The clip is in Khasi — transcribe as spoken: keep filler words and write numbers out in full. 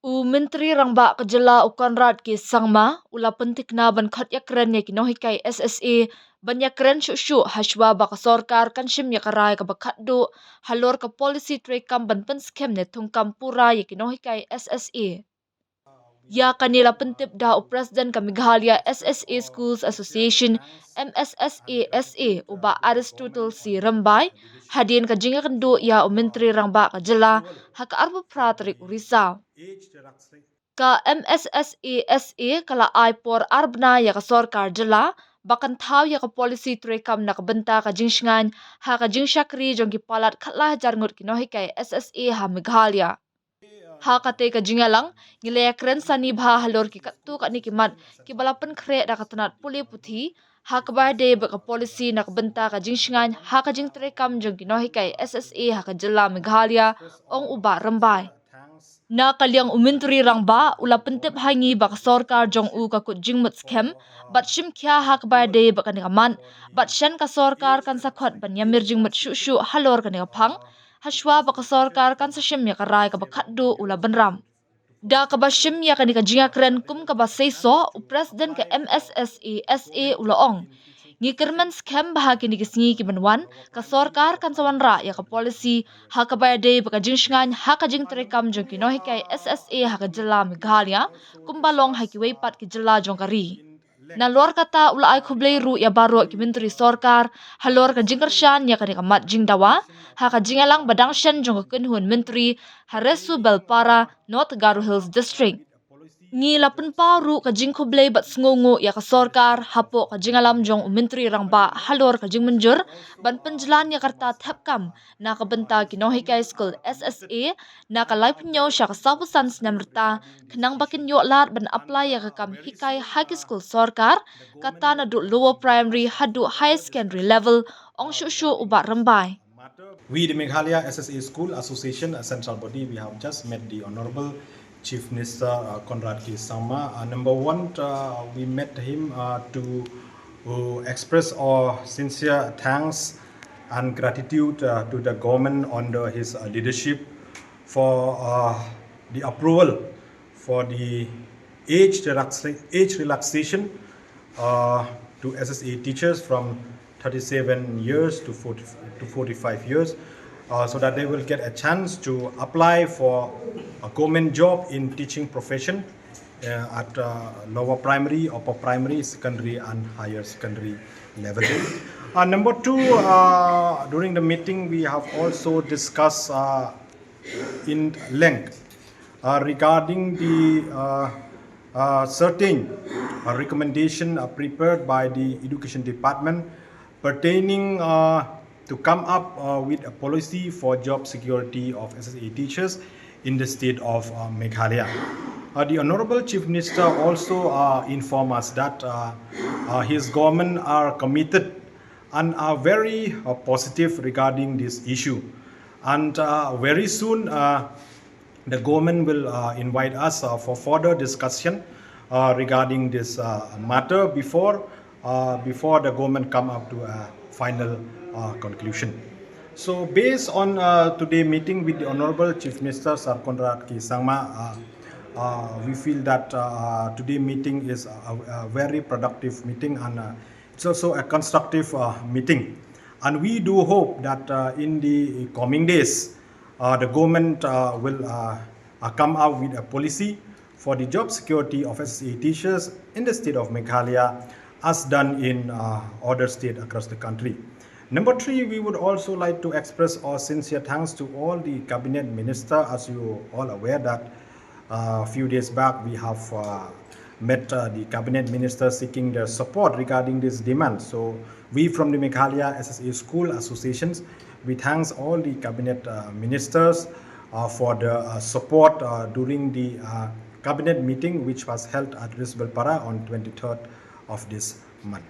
U Myntri Rangbah ka jylla u Conrad K Sangma u la pynthikna ban khot ïakren ïa ki nonghikai S S A ban ïakren shuh shuh hashwa ba ka sorkar kan shim ïa ka rai kaba khatduh halor ka policy treikam ban pynskhem ne thungkam pura ïa ki nonghikai S S A. Ïa kane la pyntip da u President ka Meghalaya S S A Schools Association, M S S A S A, u Bah Aristotle C Rymbai, hadien ka jingïakynduh ïa u Myntri Rangbah ka jylla ha ka arphew phra tarik u Risaw. Ka M S S A S A ka la ai por ar bnai ïa ka sorkar jylla ba kan thaw ïa ka policy treikam na ka bynta ka jingshngaiñ ha ka jingshakri jong ki palat khatlai hajar ngut ki nonghikai S S A ha Meghalaya. Ha katei ka jingïalang, ngi la ïakren sani bha halor ki katto katne ki mat kiba la pynkhreh da ka tnat pule puthi ha kaba ïadei bad ka policy na ka bynta ka jingshngaiñ ha ka jingtreikam jong ki nonghikai S S A ha ka jylla Meghalaya, ong u Bah Rymbai. Na ka liang u Myntri Rangbah u la pyntip ha ngi ba ka sorkar jong u ka kut jingmut skhem bad shim khia ha kaba ïadei bad kane ka mat, bad shen ka sorkar kan sa khot ban ïamir jingmut shuh shuh halor kane ka phang hashwa ba ka sorkar kan sa shim ïa ka rai kaba khatduh, u la bynrap. Da kaba shim ïa kane ka jingïakren kum kaba seisoh, u President ka M S S A S A u la ong, ngi kyrmen skhem ba ha kine ki sngi kiban wan ka sorkar kan sa wanrah ïa ka policy ha kaba ïadei bad ka jingshngaiñ ha ka jingtreikam jong ki nonghikai S S A ha ka jylla Meghalaya kumba long ha kiwei pat ki jylla jong ka ri. Nalor kata u la ai khublei ruh ïa baroh ki myntri sorkar halor ka jingkyrshan ïa kane ka mat jingdawa ha ka jingïalang ba dang shen jong ka kynhun myntri ha Resubelpara, North Garo Hills District. Ngi la pynpaw ruh ka jingkhublei bad sngewnguh ïa ka sorkar hapoh ka jingïalam jong u Myntri Rangbah halor ka jingmynjur ban pynjlan ïa ka rta thep kam na ka bynta ki nonghikai skul S S A na ka laiphew sha ka sawphew san snem rta, khnang ba kin ïoh lad ban apply ïa ka kam hikai ha ki skul sorkar, kata naduh lower primary haduh higher secondary level, ong shuh shuh u Bah Rymbai. We, the Meghalaya S S A School Association, a central body, we have just met the Honorable Chief Minister uh, Conrad K Sangma. Uh, number one, uh, we met him uh, to uh, express our sincere thanks and gratitude uh, to the government under his uh, leadership for uh, the approval for the age, relaxa- age relaxation uh, to S S A teachers from thirty-seven years to, forty, to forty-five years, uh, so that they will get a chance to apply for a government job in teaching profession uh, at uh, lower primary, upper primary, secondary, and higher secondary level. Uh, number two, uh, during the meeting, we have also discussed uh, in length uh, regarding the uh, uh, certain uh, recommendation uh, prepared by the Education Department pertaining uh, to come up uh, with a policy for job security of S S A teachers in the state of uh, Meghalaya. Uh, the Honorable Chief Minister also uh, informed us that uh, uh, his government are committed and are very uh, positive regarding this issue. And uh, very soon, uh, the government will uh, invite us uh, for further discussion uh, regarding this uh, matter before uh, before the government come up to a final uh, conclusion. So based on uh, today meeting with the Honorable Chief Minister Sir Conrad K Sangma, uh, uh, we feel that uh, today meeting is a, a very productive meeting and uh, it's also a constructive uh, meeting. And we do hope that uh, in the coming days, uh, the government uh, will uh, uh, come out with a policy for the job security of S S A teachers in the state of Meghalaya, as done in uh, other states across the country. Number three, we would also like to express our sincere thanks to all the cabinet minister. As you all aware that a few days back, we have uh, met uh, the cabinet minister seeking their support regarding this demand. So we from the Meghalaya S S A School Associations, we thanks all the cabinet uh, ministers uh, for the uh, support uh, during the uh, cabinet meeting which was held at Risbalpara on twenty-third of this month.